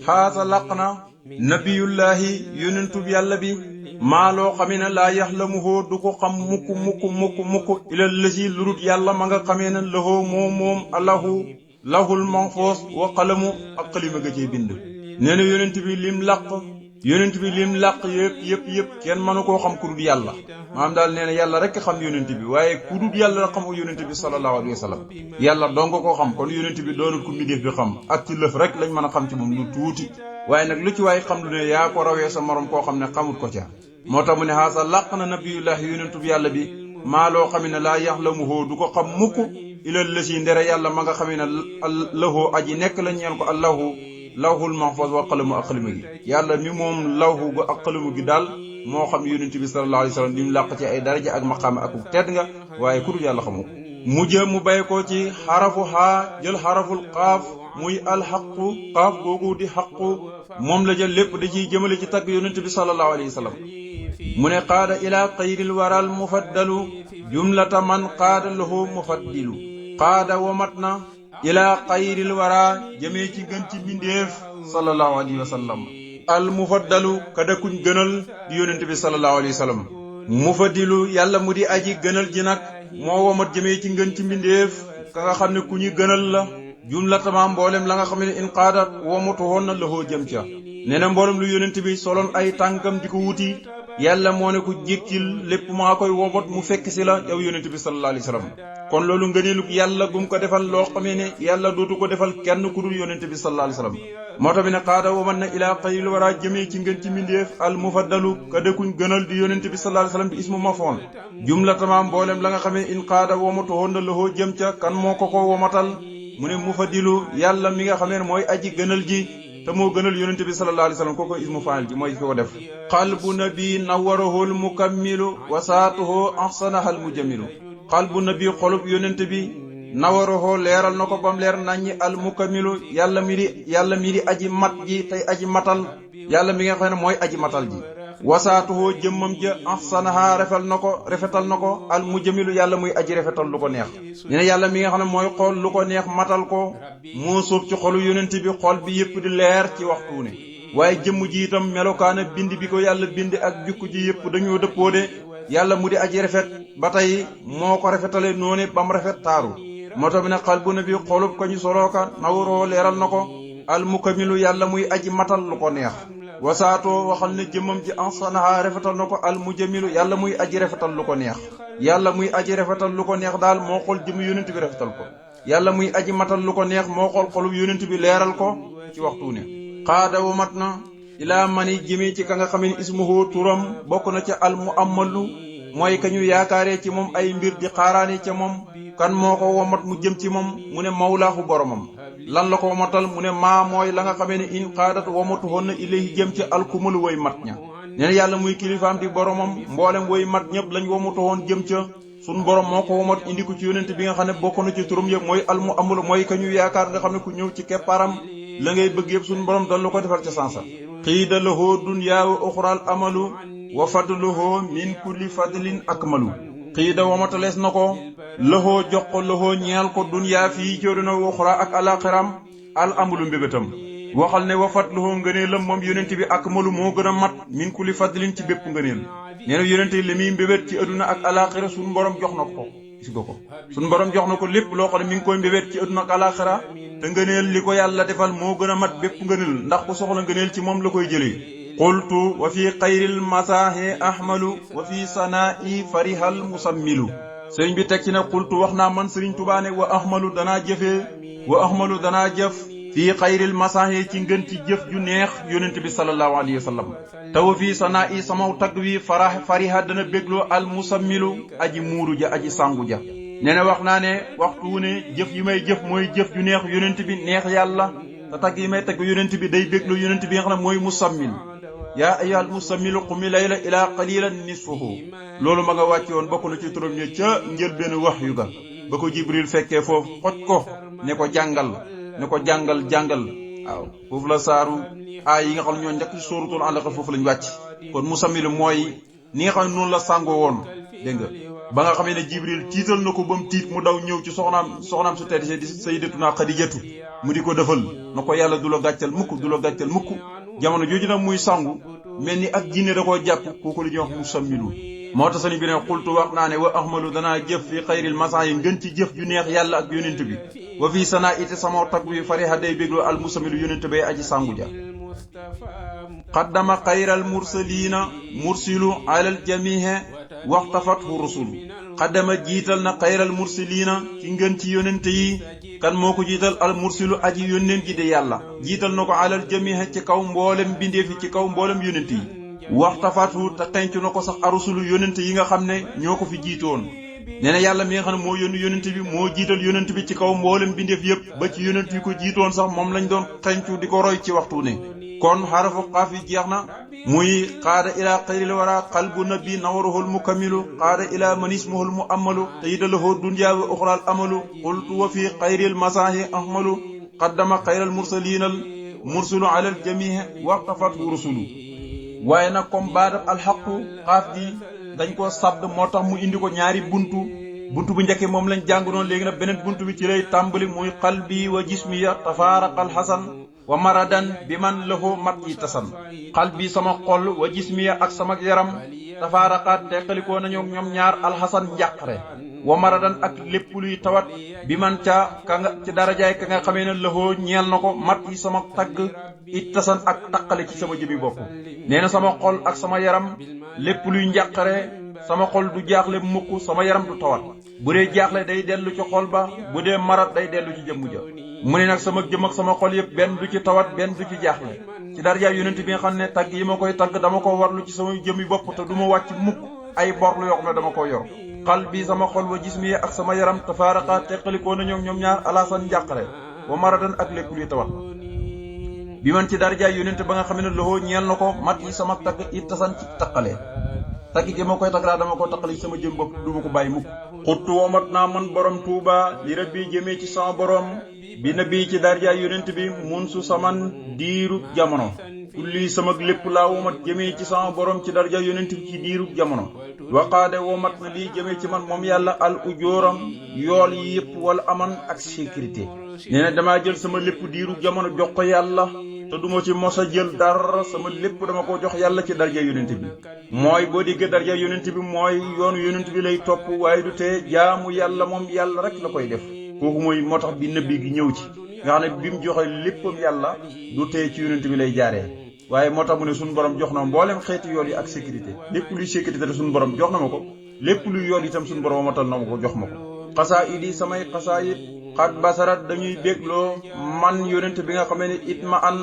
xaasa laq na nabiyullahi yonentub yàlla bi maa loo xamee ne laa yaxlamuhoo du ko xam mukk ilal lësi lurut yàlla ma nga xamee ne lahoo moom allahu lahul mahfuus wa qalamu ak xalima ga cee bind. nee na yonent bi lim làq yëpp kenn mënu koo xam ku dul yàlla. maanaam daal nee na yàlla rek xam yonent bi waaye ku dul yàlla xamu yonent bi sallallahu alayhi wa sallam. yàlla dong koo xam kon yonent bi doonul ku mbindeef bi xam ak ci lëf rek lañ mën a xam ci moom lu tuuti. waaye nag lu ci waay xam lu ne yaa ko rawee sa morom koo xam ne xamut ko ca. moo tax mu ne xaasa làq na nabiyullahi yonentub yàlla bi maa loo xam ne laa yaxlamuhoo du ko xam mukk ilal lësi ndere yàlla ma nga xam ne lahoo aji nekk la ñeel ko allahu lawhul mahfuz wa qalamu ak xalima gi. yàlla mi moom lawhu ga ak xalamu gi daal moo xam yonent bi sallallahu alayhi wa sallam li mu làq ci ay daraja ak maqaama ak tedd nga waaye ku dul yàlla xamu ko. mu jë mu bay ko ci xarafu xaa jël xaraful xaaf muy alxaqu xaaf googu di xaqu moom la jël lépp da ciy jëmale ci tagg yonent bi sallallahu alayhi wa sallam. mu ne qaada ila xayril waral mufaddalu jumlata man qaada lahu mufaddilu. qaada womat na ila xayril wara jëmee ci gën ci mbindeef sallallahu alayhi wa sallam. al mufaddalu kada kuñ gënal di yonent bi sallallahu alayhi wa sallam. mufaddilu yàlla mu di aji gënal ji nag moo womat jëmee ci ngën ci mbindeef ka nga xam ne ku ñu gënal la. jumlatama mboolem la nga xam ne in qaada womatu woon na lahoo jëm ca. nee na mboolem lu yonent bi soloon ay tànkam di ko wuti yàlla moo ne ko jékkil lépp maa koy womat mu fekk si la yow yonent bi sallallahu alayhi wa sallam. kon loolu ngëneelu yàlla gum ko defal loo xamee ne yàlla dootu ko defal kenn ku dul yonent bi sallallahu alayhi wa sallam. moo tax bi ne qaada woman na ilaa xayril wara jëmee ci ngën ci mbindeef al mufaddalu ka dëkkuñ gënal di yonent bi sallallahu alayhi wa sallam bi ismu mafoon. jumlatama mboolem la nga xamee in qaada womatu woon na lahoo jëm ca kan moo ko womatal mu ne mufaddilu yàlla mi nga xamee mooy aji gënal ji te moo gënal yonent bi sallallahu alayhi wa sallam kooku ismu faa'il ji mooy ki ko def. qalbu nabi nawwarahul mukammilu wasaatuhu ahsanahal mujammilu. qalbu nabi xolub yonent bi nawwarahoo leeral na ko bam leer naññi al mukammilu yàlla mi di aji mat ji tey aji matal yàlla mi nga xam ne mooy aji matal ji. wasaatuhu jëmmam ja ahsanaha rafetal na ko al mujammilu yàlla muy aji rafetal lu ko neex. nee na yàlla mi nga xam ne mooy xool lu ko neex matal ko moo sóob ci xolu yonent bi xol bi yëpp di leer ci waxtu ne. waaye jëmm ji itam melokaana bind bi ko yàlla bind ak jukku ji yëpp dañoo dëppoo de yàlla mu di aji rafet ba tey moo ko rafetale noone bam rafet taaru. moo tax bi ne qalbu nabi xolub ko ñu solooka nawroo leeral na ko al mukammilu yàlla muy aji matal lu ko neex. wasaatoo waxal ne jëmmam ji ansanaha rafetal na ko al mujammilu yàlla muy aji rafetal lu ko neex. yàlla muy aji rafetal lu ko neex daal moo xool jëmm yonent bi rafetal ko. yàlla muy aji matal lu ko neex moo xool xolub yonent bi leeral ko ci waxtu ne. qaada wu mat na ilaa mani jëmee ci ka nga xam ne ismuhu turam bokk na ca al muammalu mooy ka ñu yaakaaree ci moom ay mbir di xaaraane ca moom. kan moo ko womat mu jëm ci moom mu ne mawlaahu boromam. lan la ko womatal mu ne maa mooy la nga xamee ne in qaadat womatu woon na ilayhi jëm ci alkumalu woy mat ña. nee na yàlla muy kilifaam di boromam mboolem woy mat ñëpp lañ womatu woon jëm ca sun borom moo ko womat indi ko ci yonent bi nga xam ne bokk na ci turam yëpp mooy al muammalu mooy ka ñu yaakaar nga xam ne ku ñëw ci keppaaram la ngay bëgg yëpp sun borom dal lu ko defal ca sansa. xiida lahoo dunyaa wa uxraal amalu wa fadluhoo min kulli fadlin akmalu. xiida womatalees na ko lahoo jox ko lahoo ñeel ko dunyaa fii coodina waxura ak alaxiram al amalu mbébétam. waxal ne wa fadluhoo ngëneelam moom yonent bi akmalu moo gën a mat min kulli fadlin ci bépp ngëneel. nee na yonent li muy mbébét ci adduna ak alaxira suñu borom jox na ko gis nga ko suñu borom jox na ko lépp loo xam ne mi ngi koy mbébét ci adduna ak alaxira te ngëneel li ko yàlla defal moo gën a mat bépp ngëneel ndax ku soxla ngëneel ci moom la koy jëlee. qultu wa fi xayril masaahi ahmalu wa fi sanaa'i farihal musammilu. sëriñ bi teg ci ne qultu wax naa man sëriñ Tuubaa ne wa ahmalu danaa jëfee wa ahmalu danaa jëf fii xayril masaahi ci ngën ci jëf ju neex yonent bi sallallahu alayhi wa sallam. te wa fii sanaa'i samaw tagg wi fariha dana bégloo al musammilu aji muuru ja aji sangu ja. nee na wax naa ne waxtu wu ne jëf yi may jëf mooy jëf ju neex yonent bi neex yàlla te tagg yi may tagg yonent bi day bégloo yonent bi nga xam ne mooy musammil. yaa ayyuhal musammilu qumi layla ilaa qalilan nisfuhu. loolu ma nga wàcce woon bokk na ci turam ñe ca njëlbéenu wahyu ga ba ko Jibril fekkee foofu xoj ko ne ko jàngal waaw foofu la saaru aay yi nga xam ne ñoo njëkk ci sóoratul Alaq foofu lañ wàcc. kon musammilu mooy ni nga xam ne noonu la sàngoo woon dégg nga ba nga xamee ne Jibril tiital na ko ba mu tiit mu daw ñëw ci soxnaam su tedd di sayyidatuna Xadijatu mu di ko defal na ko yàlla du la gàccal mukk jamono jooju nag muy sangu mel ni ak jinne da koo jàpp kooku li ñuy wax mu sammilu moo tax sëñ bi ne xultu wax naa ne wa ahmalu danaa jëf fi xayril masaa yi ngën ci jëf ju neex yàlla ak yonent bi wa fii sanaa ite sama tagg bi fariha day bégloo al musamilu yonent bay aji sangu ja qaddama xayral mursaliina mursilu alal jamihe waxtafathu rusulu qaddama jiital na xayral mursaliina ci ngën ci yonent yi kan moo ko jiital al mursilu aji yónneen ji de yàlla jiital na ko alal jamihe ci kaw mboolem bindeefi ci kaw mboolem yonent yi waxtafathu te xenc na ko sax arusulu yonent yi nga xam ne ñoo ko fi jiitoon nee na yàlla mi nga xam ne moo yónni yonent bi moo jiital yonent bi ci kaw mboolem bindeef yépp ba ci yonent yi ko jiitoon sax moom lañ doon xencu di ko roy ci waxtu ne kon xarafu xaaf yi jeex na muy qaada ila xayril wara qalbu nabi nawaruhul mukamilu qaada ila man ismuhul mu amalu te yidalahoo dunya wa uxral amalu qultu wa fi xayril masaahi ahmalu qaddama xayral mursaliinal mursulu alal jamihi waxtafatu rusulu waaye nag comme baadab alxaqu xaaf gi dañ ko sadd moo tax mu indi ko ñaari buntu bu njëkk moom lañ jàng noonu léegi nag beneen buntu bi ci lay tàmbali muy qalbi wa jismiya tafaaraqal xasan wa maradan bi man lahu mat yi tasan qalbi sama xol wa jismiya ak sama yaram tafaaraqaat teqalikoo nañu ñoom ñaar alxasan njàqare wa maradan ak lépp luy tawat bi man ca ka nga ci darajaay ka nga xamee ne lahoo ñeel na ko mat yi sama tagg it tasan ak taqale ci sama jëmi bopp nee na sama xol ak sama yaram lépp luy njàqare sama xol du jaaxle mukk sama yaram du tawat bu dee jaaxle day dellu ci xol ba bu dee marat day dellu ci jëmm ja mu ne nag sama jëm ak sama xol yëpp benn du ci tawat benn du ci jaaxle ci daraja yonent bi nga xam ne tagg yi ma koy tagg dama ko warlu ci sama jëmi bopp te du ma wàcc mukk ay borlu yoo xam ne dama ko yor xal bi sama xol wa jismi ak sama yaram tafaaraqa teqalikoo na ñoom ñaar alaasan njàqare wa maradan ak lépp luy tawat bi man ci daraja yonent ba nga xam ne loxoo ñeel na ko mat yi sama tagg it tasan ci taqale tagg gi ma koy tagg daa dama ko taqale ci sama jëm bopp du ma ko bàyyi mukk xuttu womat naa man borom tuuba li rabbi jëmee ci sama borom bi na bii ci daraja yonent bi mun su saman diirub jamono kulli sama lépp laa womat jëmee ci sama borom ci daraja yonent bi ci diirub jamono waqaade womat na lii jëmee ci man moom yàlla al ujooram yool yi yëpp wala aman ak sécurité nee na damaa jël sama lépp diirub jamono jox ko yàlla te duma ci mos a jël dara sama lépp dama ko jox yàlla ci darja yonent bi mooy boo déggee darja yonent bi mooy yoonu yonent bi lay topp waaye du tee jaamu yàlla moom yàlla rek la koy def kooku mooy moo tax bi nëbbi gi ñëw ci nga xam ne bi mu joxe léppam yàlla du tee ci yonent bi lay jaaree waaye moo tax mu ne suñu borom jox na mboolem xeeti yoon yi ak sécurité lépp luy sécurité te suñu borom jox na ma ko lépp luy yoon itam suñu borom matal na ma ko jox ma ko xasaa idi samay xasaayit xat basarat dañuy bégloo man yonent bi nga xamee ne it ma an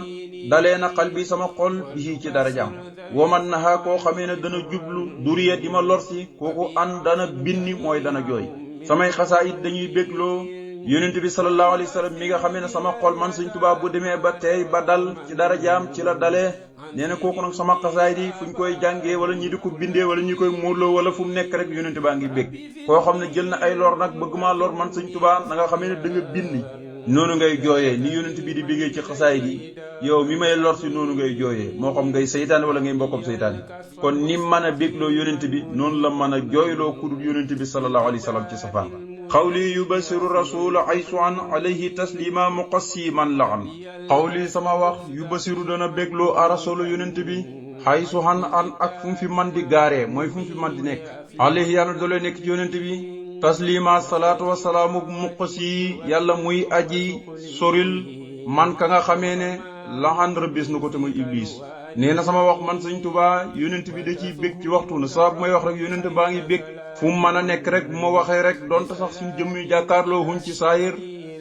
dalee na xal bi sama xol bi ci darajaam woman naxaa koo xamee ne dana jublu duriya di ma lorsi kooku an dana binni mooy dana jooy samay xasaayit dañuy bégloo yonent bi sallallahu alayhi wa sallam mi nga xamee ne sama xol man Sëñ Tuubaa bu demee ba tey ba dal ci darajaam ci la dalee nee na kooku nag sama xasaayit yi fu ñu koy jàngee wala ñi di ko bindee wala ñu koy muurloo wala fu mu nekk rek yonent baa ngi bég koo xam ne jël na ay lor nag bëgg maa lor man Sëñ Tuubaa na nga xamee ne da nga binni noonu ngay jooyee ni yonent bi di bégee ci xasaayit yi yow mi may lor si noonu ngay jooyee moo xam ngay seytaane wala ngay mbokkam seytaane kon ni mën a bégloo yonent bi noonu la mën a jooyloo kudul yonent bi sallallahu alayhi wa sallam ci safaan xawli yubasiru rasula aysu an alayhi taslima muqassiman la an xawli sama wax yubasiru dana bégloo a rasulu yonent bi xaysu an ak fu mu fi man di gaaree mooy fu mu fi man di nekk alayhi yàlla doole nekk ci yonent bi taslima salaatu wasalaamu muqasi yàlla muy aji soril man ka nga xamee ne laxan rëbbis na ko te muy iblis nee na sama wax man Sëñ Tuubaa yonent bi da ciy bég ci waxtu na saa bu may wax rek yonent baa ngi bég fu mu mën a nekk rek bu ma waxee rek donte sax suñu jëmm yu jàkkaarloo huñ ci saayir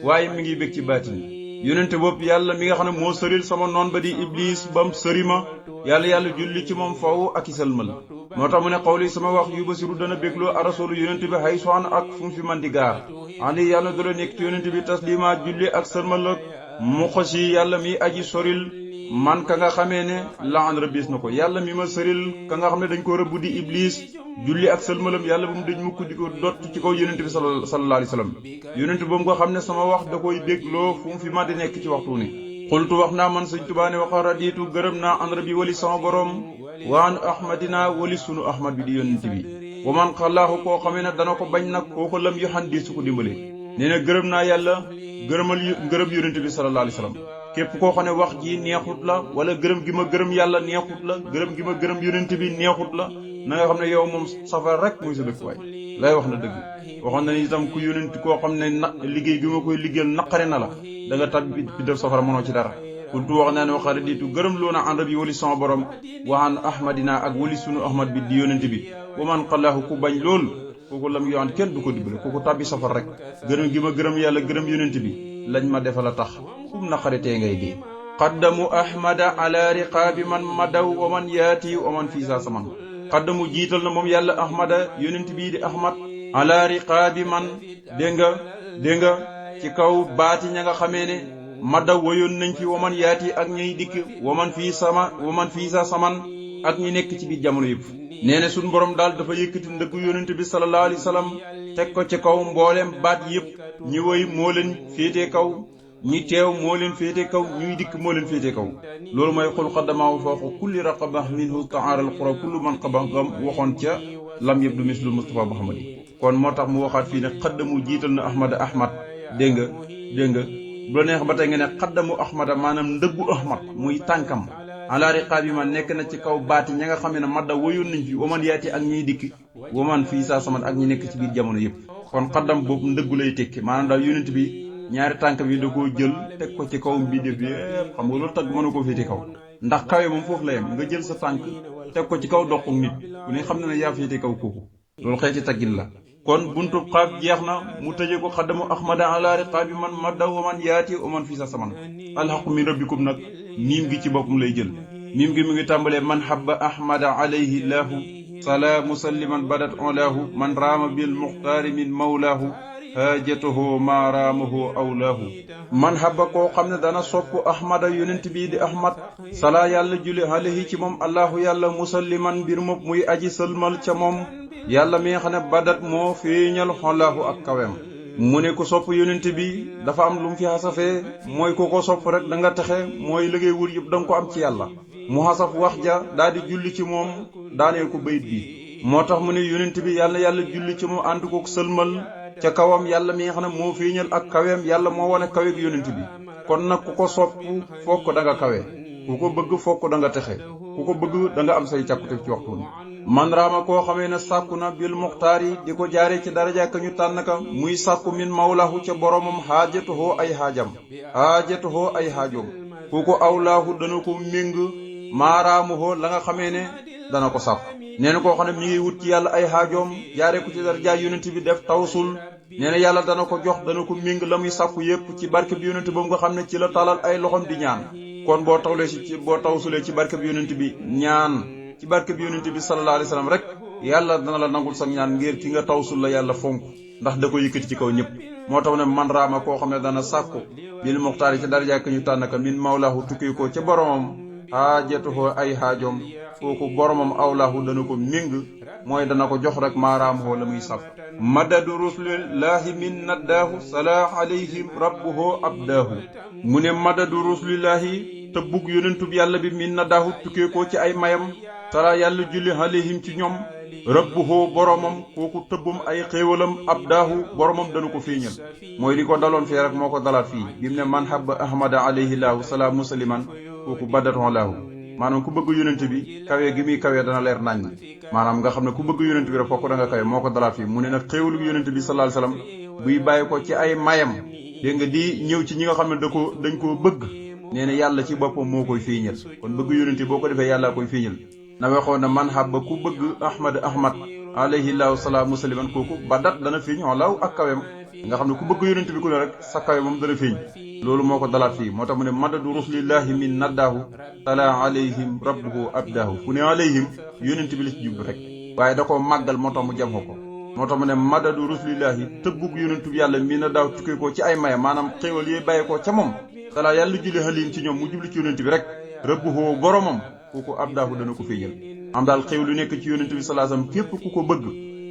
waaye mi ngi bég ci baatin yonent bopp yàlla mi nga xam ne moo sëril sama noon ba di iblis bam sëri ma yàlla julli ci moom faw ak isalmal moo tax mu ne xawli sama wax yu basiru dana bégloo arasolu yonent bi xay soxan ak fu mu fi man di gaar andi yàlla doole nekk ci yonent bi taslima julli ak sërmal ak mu xosi yàlla mi aji soril man ka nga xamee ne laan rëbbis na ko yàlla mi ma sëril ka nga xam ne dañ ko rëbb di iblis julli ak sëlmalam yàlla bu mu dëj mukk di ko dott ci kaw yonent bi sallallahu alayhi wa sallam yonent boobu nga xam ne sama wax da koy bégloo fu mu fi ma di nekk ci waxtu ne xultu wax naa man Sëñ Tuubaa ne waxa radiitu gërëm naa an rabbi wali sama borom waan ahmadina wali sunu ahmad bi di yonent bi wa man xalaaxu koo xamee ne dana ko bañ nag kooku lam yoxan di su ko dimbale nee na gërëm naa yàlla gërëm yonent bi sallallahu alayhi wasallam képp koo xam ne wax ji neexut la wala gërëm gi ma gërëm yàlla neexut la gërëm gi ma gërëm yonent bi neexut la na nga xam ne yow moom safara rek muy sa dëkkuwaay lay wax na dëgg waxoon na ni itam ku yonent koo xam ne liggéey bi ma koy liggéeyal naqare na la da nga tabbi bi def safara mënoo ci dara kuntu wax naa ne waxaare diitu gërëm loona ànd bi wali sama borom waxaan ahmadina ak wali sunu ahmad bi di yonent bi wa man xalaahu ku bañ lool kooku lam yoon kenn du ko dimbale kooku tabbi safar rek gërëm gi ma gërëm yàlla gërëm yonent bi lañ ma defal a tax kum naqaritee ngay dee qaddamu ahmada ala riqaabi man madaw wa man yaati wa man fii saa saman qaddamu jiital na moom yàlla ahmada yonent bii di ahmad ala riqaabi man dégg nga ci kaw baati ña nga xamee ne madaw wayoon nañ fi wa man yaati ak ñuy dikk wa man fii saa saman ak ñi nekk ci biir jamono yëpp nee na suñ borom daal dafa yëkkati ndëggu yonent bi sallallahu alayhi wa sallam teg ko ci kaw mbooleem baat yëpp ñi woy moo leen féete kaw ñi teew moo leen féete kaw ñuy dikk moo leen féete kaw loolu mooy xul xaddamaawu fawqa kulli raqaba minhu ta'aral qura kullu man qaba gam waxoon ca lam yëpp du mislu Mustafa Muhammad yi kon moo tax mu waxaat fii ne xaddamu jiital na ahmad dégg nga bu la neex ba tey nga ne xaddamu ahmada maanaam ndëggu ahmad muy tànkam ala riqaabi man nekk na ci kaw baati ña nga xam ne madda woyoon nañ fi waman yaati ak ñiy dikk waman fii saa saman ak ñi nekk ci biir jamono yëpp kon xaddam boobu ndëggu lay tekki maanaam daal yonent bi ñaari tànk bi da koo jël teg ko ci kaw mbii def bi xam nga loolu tagg mënu koo féete kaw ndax kawe moom foofu la yem nga jël sa tànk teg ko ci kaw doqu nit ku ne xam na ne yaa féete kaw kooku loolu xeeti taggin la kon buntu xaaf jeex na mu tëje ko xaddamu ahmada ala riqaabi man madda wa man yaati wa man fii sa saman alxaqu min rabbikum nag miim gi ci boppam lay jël miim gi mu ngi tàmbalee man habba ahmada alayhi laahu sala musalliman badat olaahu man raama bil muxtaari min mawlaahu haajatuhu maa raamahu awlaahu man habba koo xam ne dana sopp ahmada yonent bii di ahmad sala yàlla julli alayhi ci moom allahu yàlla musalliman mbir moom muy aji sëlmal ca moom yàlla mi nga xam ne badat moo feeñal xolaahu ak kawem mu ne ku sopp yonent bi dafa am lu mu fi xasafee mooy ku ko sopp rek da nga texe mooy liggéey wur yëpp da nga ko am ci yàlla mu xasaf wax ja daal di julli ci moom daaneel ko bayit bi moo tax mu ne yonent bi yàlla julli ci moom ànd ko sëlmal ca kawam yàlla mi nga xam ne moo feeñal ak kaweem yàlla moo wane kaweeg yonent bi kon nag ku ko sopp fokk da nga kawe ku ko bëgg fokk da nga texe ku ko bëgg da nga am say càkkute ci waxtu man raama koo xamee ne sàkku na bil muxtaar yi di ko jaare ci daraja ka ñu tànn ka muy sàkku min mawlahu ca boromam xaajatuhoo ay xaajoom kooku awlaahu dana ko méng maaraamuhoo la nga xamee ne dana ko sàkku nee na koo xam ne mi ngi wut ci yàlla ay xaajoom jaare ko ci daraja yonent bi def tawsul nee na yàlla dana ko jox dana ko méng la muy sàkku yépp ci barke bi yonent boobu nga xam ne ci la talal ay loxom di ñaan kon boo tawsulee ci barke bi yonent bi ñaan ci barke bi yonent bi sallallahu alayhi wasallam rek yàlla dana la nangul sa ñaan ngir ki nga tawsul la yàlla fonk ndax da ko yëkkati ci kaw ñëpp moo tax ne man raama koo xam ne dana sàkku bil muxtaar yi ci daraja ka ñu tànn ka min mawlahu tukki ko ca boromam xaajatuhu ay xaajoom kooku boromam awlahu dana ko méng mooy dana ko jox rek maaraamhoo la muy sàkk madadu rusulillahi min naddaahu salaa alayhim rabbuhu abdaahu mu ne madadu rusulillahi te bugg yonentub yàlla bi min naddaahu tukkee ko ci ay mayam salaa yàlla julli alayhim ci ñoom rabbuhu boromam kooku tëbbum ay xéewalam abdaahu boromam dana ko feeñal mooy li ko daloon fii rek moo ko dalaat fii bi mu ne man habba ahmada alayhi laahu salaa musliman kooku badatoon laahu maanaam ku bëgg yonent bi kawe gi muy kawe dana leer nañ maanaam nga xam ne ku bëgg yonent bi rek fokk da nga kawe moo ko dalaat fii mu ne nag xéewalu yonent bi sallallahu alayhi wasallam buy bàyyi ko ci ay mayam dégg nga di ñëw ci ñi nga xam ne dañ koo bëgg nee na yàlla ci boppam moo koy feeñal kon bëgg yonent bi boo ko defee yàlla koy feeñal na waxoon na man habba ku bëgg ahmad alayhi laahu salaa musliman kooku badat dana feeñ walaaw ak kawem nga xam ne ku bëgg yonent bi ku ne rek sa kawe moom dana feeñ loolu moo ko dalaat fii moo tax mu ne madadu rusulillahi min naddaahu tala alayhim rabbuhu abdaahu fu ne alayhim yonent bi la ci jublu rek waaye da ko màggal moo tax mu jam ko moo tax mu ne madadu rusulillahi tëbbug yonentu bi yàlla min naddaahu tukkee ko ci ay maya maanaam xéewal yee bàyyi ko ca moom tala yàlla julli alayhim ci ñoom mu jublu ci yonent bi rek rabbuhu boromam kooku abdaahu dana ko feeñal am daal xéew lu nekk ci yonent bi sallallahu alayhi wasallam képp ku ko bëgg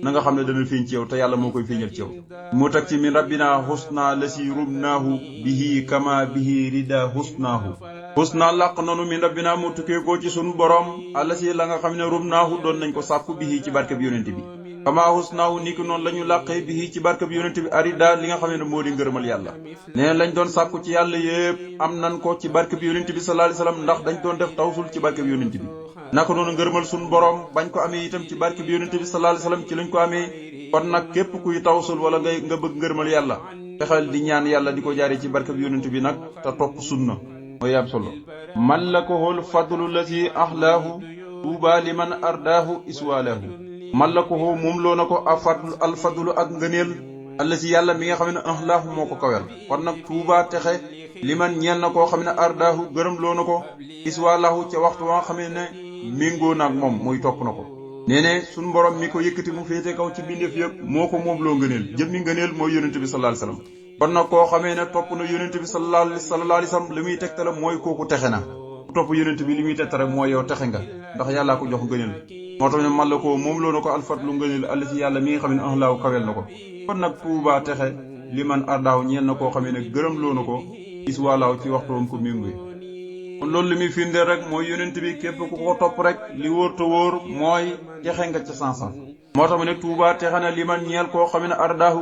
na nga xam ne dana feeñ ci yow te yàlla moo koy feeñal ci yow mu tag ci min rabbina husna lasi rumnaahu bihi kama bihi rida husnaahu husna làq nanu min rabbina mu tukkee ko ci sunu borom alasi la nga xam ne rumnaahu doon nañ ko sàkku bihi ci barke bi yonent bi xamaa husnaaw ni ki noonu la ñu làqee bii ci barke bi yonent bi arida li nga xam ne moo di ngërëmal yàlla nee lañ doon sàkku ci yàlla yépp am nan ko ci barke bi yonent bi sallallahu alayhi wasallam ndax dañ doon def tawsul ci barke bi yonent bi naka noonu ngërëmal suñu borom bañ ko amee itam ci barke bi yonent bi sallallahu alayhi wasallam ci lañ ko amee kon nag képp kuy tawsul wala nga bëgg ngërëmal yàlla fexeel di ñaan yàlla di ko jaare ci barke bi yonent bi nag te topp sunna mooy am solo mallakohol fadlu lati ahlaahu tuuba liman ardaahu iswaalahu mallakoho moom loo na ko alfadlu ak ngëneel allati yàlla mi nga xam ne ahlaahu moo ko kawel kon nag tuuba texe liman ñeel na koo xam ne ardaahu gërëm loo na ko iswaalahu ca waxtu wa nga xam ne méngoo naag moom muy topp na ko nee ne suñ borom mi ko yëkkati mu féete kaw ci bindeef yëpp moo ko moom loo ngëneel jëmmi ngëneel mooy yonente bi sallallahu alayhi wasallam kon nag koo xamee ne topp na yonente bi sallallahu alayhi wasallam li muy tegtale mooy kooku texe na ku topp yonente bi li muy tegtale mooy yow texe nga ndax yàllaa ko jox ngëneel moo tax ne man la ko moom loo na ko alfatlu ngëneel alla ci yàlla mi nga xam ne ahlaahu kawel na ko kon nag tuuba texe li man ardaaw ñeen na koo xamee ne gërëm loo na ko iswaalaaw ci waxtoom ko méngoy kon loolu li muy firndeel rek mooy yonent bi képp ku ko topp rek li wóor te wóor mooy texe nga ca sansan moo tax mu ne tuuba texe na li man ñeel koo xam ne ardaahu